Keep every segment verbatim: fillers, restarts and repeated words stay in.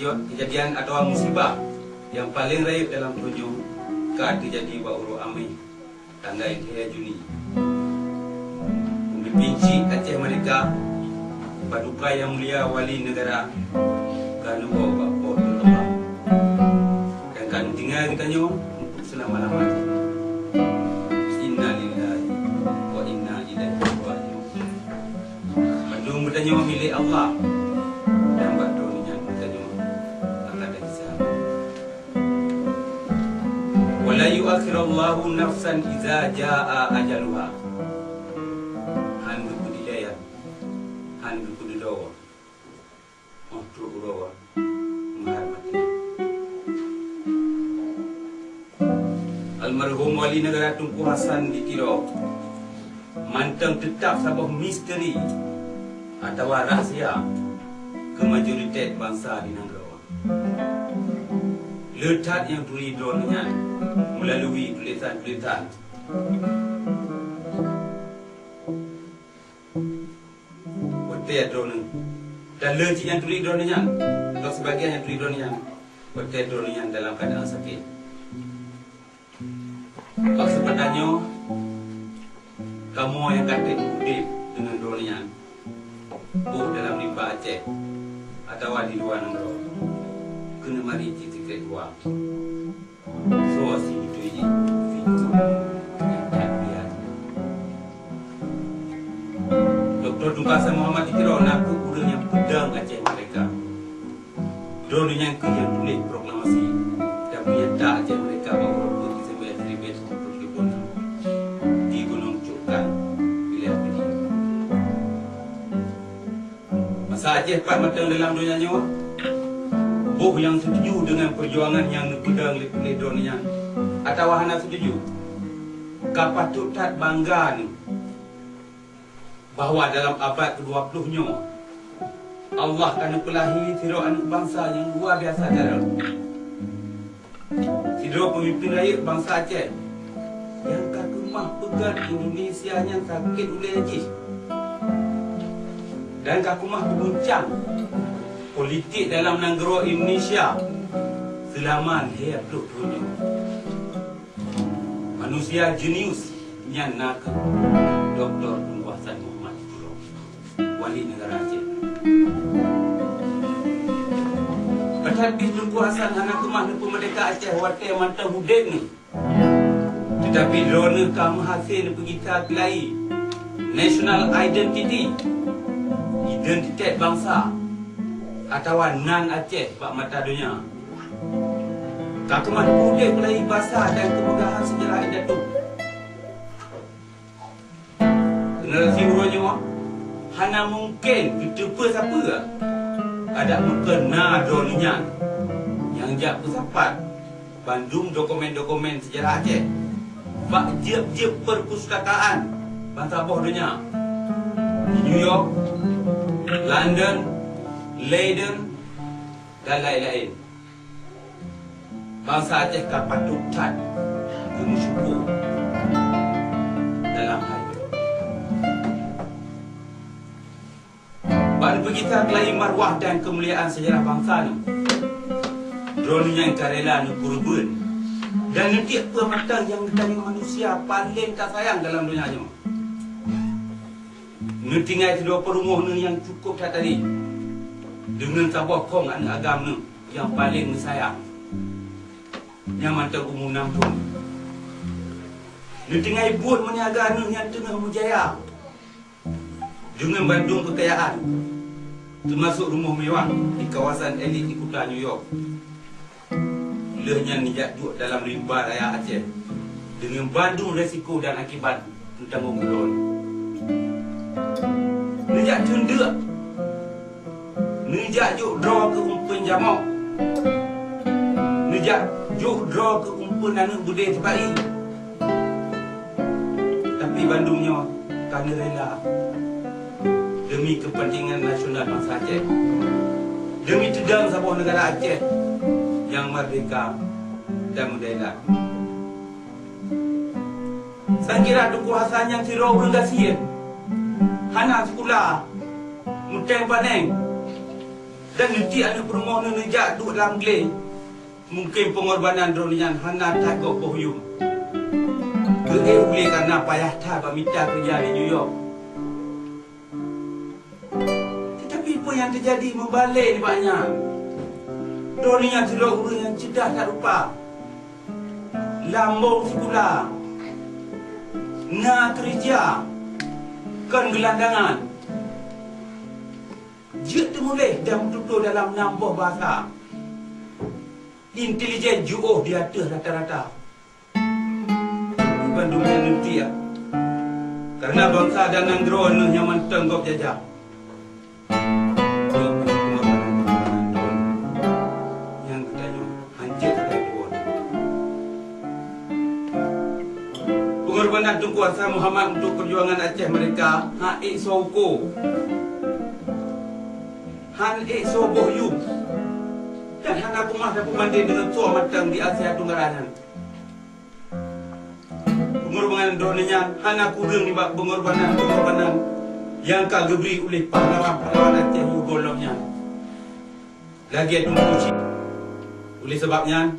Keujadian atawa musibah nyang paleng rayeuk dalam donya ka teujadi bak uroe Amé, tanggai lhèe Juni. Peumimpin cit Aceh Merdeka, Paduka Yang Mulia Wali Negara, ka neuwoe bak Po teu Allah. Dan ka neutinggai geutanyoe untuk seulama-lamanya. Innalillahi wa inna ilaihi raji'un. Bandum geutanyoe milék Allah, dan bak droeneuh nyan geutanyoe akan tahisab. Wa la yu'akhirallahu nafsan idza jaa ajaluha. Hán geupeudilai, hán geupeududoe. Óh trok uroe meuhat maté. Almarhum Wali Negara Teungku Hasan di Tiro mantong teutap saboh misteri atawa rahsia keu majoritet bansa di nanggroe. Le that nyang turi droeneuh nyan meulalui tulésan-tulésan. Watèe droeneuh, dan le cit nyang turi droeneuh nyan, atau sibagian nyang turi droeneuh nyan, watèe droeneuh nyan dalam keuadaan sakét. Bak keuseumpatan nyoe, kamoe nyang ka trép udép deungon droeneuh nyan, boh dalam limba Aceh atawa di luwa nanggroe, keuneuk marit cit sikrék dua. Soe sibeutôi jih figur nyang that pian? Doktor Tunggasa Muhammad di Tiro na kheueh ureueng nyang peudong Aceh Merdeka. Droeneuh nyan kheueh nyang tuléh proklamasi dan peunyata Aceh Merdeka bak uroe peuet Desember seribu sembilan ratus tujuh puluh enam di Gunong Cukang, wilayah Pidie. Bansa Aceh pat mantong dalam donya nyoe, boh nyang setuju deungon peujuangan nyang neupeudong lé puléh droeneuh nyan atawa hana setuju, ka patôt that bangga neuh bahwa dalam abad kedua puluh nyoe, Allah ka neupeulahé sidroe aneuëk bansa nyang luwa biasa carông. Sidroe peumimpin rayeuk bansa Aceh nyang ka keumah peugöt Indonesia nyang sakét ulèe jih dan ka keumah peuguncang politik dalam nanggroe Indonesia seulama lhèe ploh thôn nyoe. Manusia jenius nyan na kheueh Doktor Tunggasa Muhammad Tiro, Wali Negara Aceh. Padahai pih Teungku Hasan hana keumah neupeumeurdeka Aceh watèe mantong udép neuh. Teutapi droeneuh ka meuhasé neupeugisa keulayi national identity, identitet bansa, atawa nan Aceh bak mata donya. Ka keumah neupeuudép keulayi basa dan keumeugahan seujarah indatu. Generasi uroe nyoe hana mungken geuteupeue sapeue adak meukeuna droeneuh nyan nyang jak peusapat bandum dokumen-dokumen seujarah Aceh bak jeueb-jeueb perpustakaan bansaboh donya, di New York, London, Leiden, dan laén-laén. Bansa Aceh ka patôt that geumeusyukoe dalam hai nyoe. Bak neupeugisa keulayi marwah dan keumuliaan seujarah bansa nyoe, droeneuh nyan ka rela neukeureubeuen dan neutiek peue mantong nyang geutanyoe manusia paleng tasayang dalam donya nyoe. Neutinggai sidroe peurumoh neuh nyang cukôp that tadi, deungon saboh kong aneuëk agam neuh nyang paleng neusayang, nyang mantong umu nam thôn. Neutinggai buet meuniaga neuh nyang teungoh meujaya, deungon bandum keukayaan, teumasok rumoh mewah di kawasan elit di kuta New York. Lheueh nyan neujak duek dalam rimba raya Aceh deungon bandum resiko dan akibat neutanggong keudroe. Neujak teundeuk, neujak jok droe keu umpeuen jamok, neujak jok droe keu umpeuen aneuëk beudé sipa-i. Tapi bandum nyoe ka neurela demi keupeuntengan nasional bansa Aceh, demi teudong saboh neugara Aceh nyang merdeka dan meudailat. Sangkira Teungku Hasan nyan sidroe ureuëng gasien, hana sikula, meuténg paneng, Dan eunteuk aneuk peurumoh neuh neujak duek lam glé. Mungken peungorbanan droeneuh nyan hana that gob boh yuem. Geuék ulée kareuna payah that bak mita keureuja di New York. Teutapi peue nyang teujadi meubalée nibak nyan? Droeneuh nyan sidroe ureuëng nyang ceudah that rupa. Lambong sikula, na keureuja, kon geulandangan. Jeuet teumuléh dan meututoe dalam nam boh basa. Intelijen jiôh di ateueh rata-rata. Bandum nyan eunteuk, kareuna bansa dan nanggroe neuh nyang mantong gob jajah. Nyang geutanyoe hanjeuet sagai tuwoe. Peungorbanan Teungku Hasan Muhammad untuk peujuangan Aceh Merdeka hana ék soe uko, hana ék soe boh yuem, dan hana keumah tapeubandeng deungon soe mantong di Asia Tenggara nyan. Peungorbanan droeneuh nyan hana kureueng nibak peungorbanan-peungorbanan nyang ka geubri uleh pahlawan-pahlawan Aceh nyang gohlom nyan, lagée Teungku Chik. Oleh sabab nyan,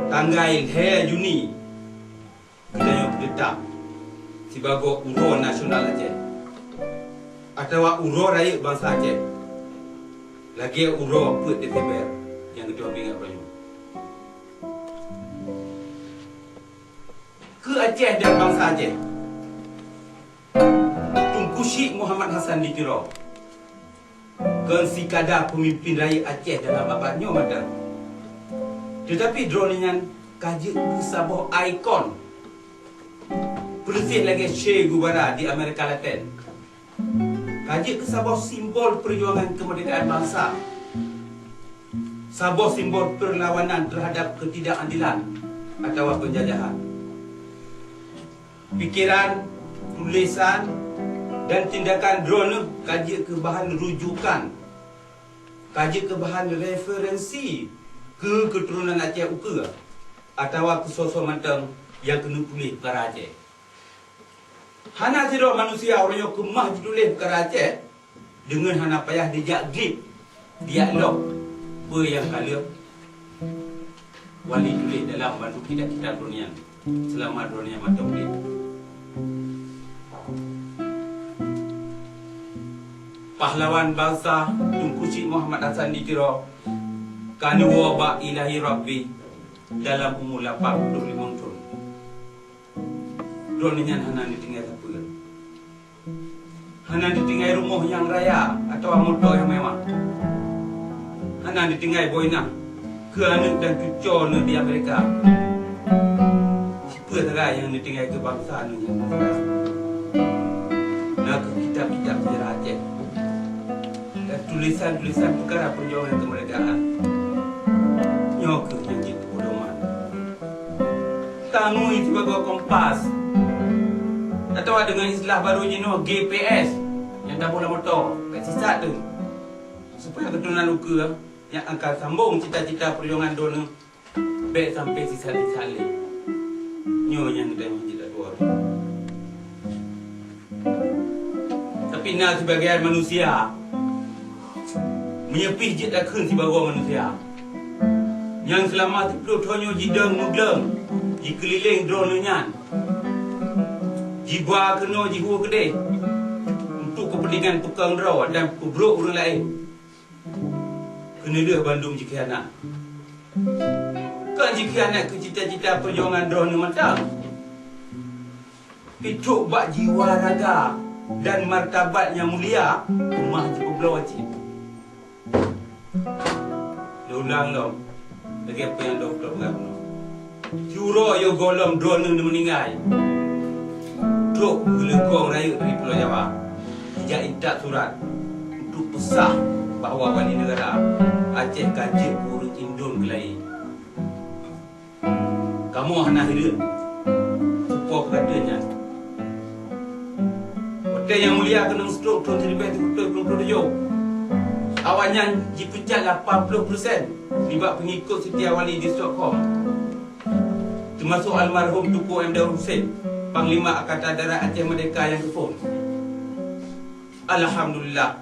tanggai lhée Juni geutanyoe peuteutap sibagoe uroe nasional Aceh, atawa uroe rayeuk bansa Aceh, lagée uroe peuet Desember nyang geutanyoe ingat uroe nyoe. Keu Aceh dan bansa Aceh, Teungku Chik Muhammad Hasan di Tiro kon sikada peumimpin rayeuk Aceh dalam abad nyoe mantong. Teutapi droeneuh nyan ka jeuet keu saboh ikon, peureuséh lagée Che Guevara di Amerika Laten. Ka jeuet keu saboh simbol peujuangan keumeurdekaan bansa, saboh simbol peurlawanan teuhadab keutidakadilan atawa peunjajahan. Pikeran, tulésan, dan tindakan droeneuh ka jeuet keu bahan rujukan, ka jeuet keu bahan referensi keu keuturonan Aceh ukeue atawa keu soe-soe mantong nyang keuneuk tuléh peukara Aceh. Hana sidroe manusia uroe nyoe keumah jituléh peukara Aceh deungon hana payah jijak glip dialog peue nyang ka lheueh wali tuléh dalam bandum kitab-kitab droeneuh nyan seulama droeneuh nyan mantong udeb. Pahlawan bansa Teungku Chik Muhammad Hasan di Tiro ka neuwoe bak Ilahi Rabbi dalam umu lapan ploh limong thon. Droeneuh nyan hana neutinggai sapeue. Hana neutinggai rumoh nyang raya atawa moto nyang mewah. Hana neutinggai boh inah keu aneuk dan cucoe neuh di Amerika. Sipeue sagai nyang neutinggai keu bansa neuh nyang meukeurah. Na kheueh kitab-kitab sejarah Aceh dan tulésan-tulésan peukara peujuangan keumeurdekaan. Nyoe kheueh nyang jeuet keu pedoman. Tangui sibagoe kompas, atawa deungon istilah barô jinoe G P S nyang taboh lam moto, bèk sisat teuh. Supaya keuturonan ukeue nyang akan sambong cita-cita peujuangan droeneuh bèk sampai sisat-sisat lé. Nyoe nyang geutanyoe hanjeuet atuwa. Tapi na sibagian manusia, meunyoe pih jeuet takheun sibagoe manusia, nyang seulama siplôh thon nyoe jidong meugleueng, jikeulileng droeneuh nyan, jiba keunoe jihue keudeh, untuk keupeuntengan tukang droe dan peubrôk ureuëng laén. Keuneulheueh bandum jikhianat. Kon jikhianat keu cita-cita peujuangan droeneuh mantong. Pih trok bak jiwa raga dan martabat nyang mulia, teuma jipeubloe cit. Lôn ulang lom, lagée peue nyang lôn peugah bunoe. Siuroe yoh gohlom droeneuh neumeuninggai, trok geuleukong rayeuk dari Pulo Jawa, jijak intat surat untuk peusah bahwa wali neugara Aceh ka jeuet keu ureuëng indon geulayi. Kamoe hana hireuen, seupôt peugah nyan. Watée Nyang Mulia keunong stroke thon siribée sireutôh ploh ploh tujoh, awaknyan jipeucat lapan ploh persen nibak peungikot seutia wali di Stockholm, teumasok almarhum Teungku M. Daud Hussein, Panglima Angkatan Darat Aceh Merdeka nyang keuphon. Alhamdulillah,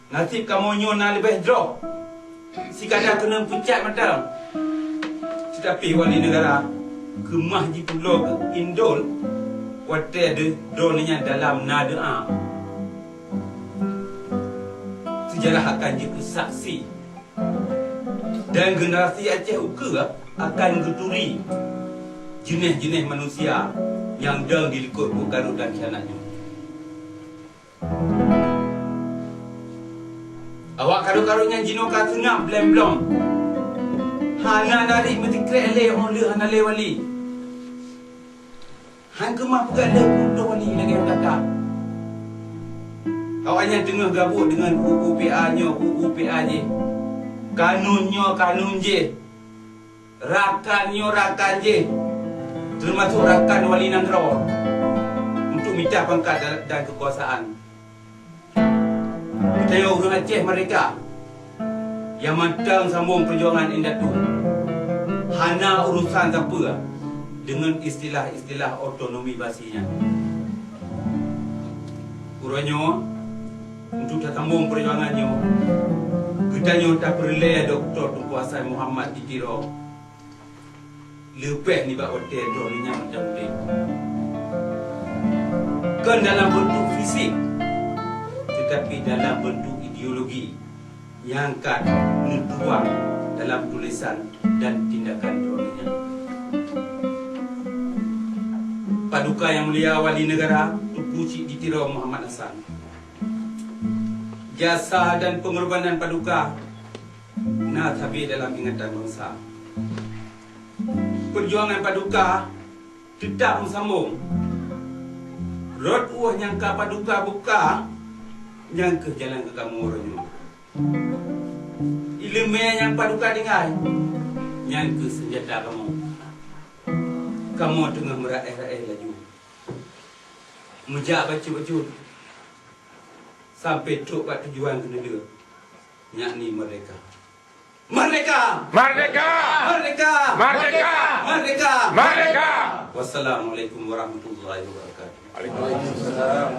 Naseb kamoe nyoe na leubeh jroh, sikada keuneuk peucat mantong. Teutapi wali neugara keumah jipeuloe keu indol watée deuh droeneuh nyan dalam na doá. Seujarah akan jeuet keu saksi, dan generasi Aceh ukeue akan geuturi jeuneh-jeuneh manusia nyang dong di likot buet karot dan khianat nyoe. Awak karot-karot nyan jinoe ka seungab blém-blom, hana narit meusikrek lé óh lheueh hana lé wali. Han keumah peugah lé putôh wali lagée gata. Awaknyan teungoh gabuk deungon U U P A nyoe, U U P A jih. Kanun nyoe, kanun jih. Rakan nyoe, rakan jih. Teumasok rakan wali nanggroe, untuk mita pangkat dan, dan keukuasaan. Geutanyoe ureuëng Aceh merdeka, nyang mantong sambong peujuangan indatu, hana urosan sapeue deungon istilah-istilah otonomi basi nyan. Uroe nyoe, untuk tasambong peujuangan nyoe, geutanyoe tapeureulée Dokto Teungku Hasan Muhammad di Tiro, leubeh nibak watée droeneuh nyan meucamdeh. Kon dalam beuntuk fisik, teutapi dalam beuntuk ideologi nyang ka neutuang dalam tulésan dan tindakan droeneuh nyan. Paduka Nyang Mulia Wali Neugara Teungku Chik di Tiro Muhammad Hasan, jasa dan peungorbanan Paduka na sabe dalam ingatan bansa. Peujuangan Paduka teutap meusambong. Rot ueh nyang ka Paduka buka, nyan kheueh jalan keu kamoe uroe nyoe. Iéleumé nyang Paduka tinggai, nyan kheueh seunjata kamoe. Kamoe teungoh meuraéh-raéh laju, meujak bacut-bacut, sampoe trok bak tujuan keuneulheueh, yakni merdeka. Merdeka! Merdeka! Merdeka! Merdeka! Merdeka! Merdeka! Wassalamualaikum warahmatullahi wabarakatuh. Waalaikumsalam.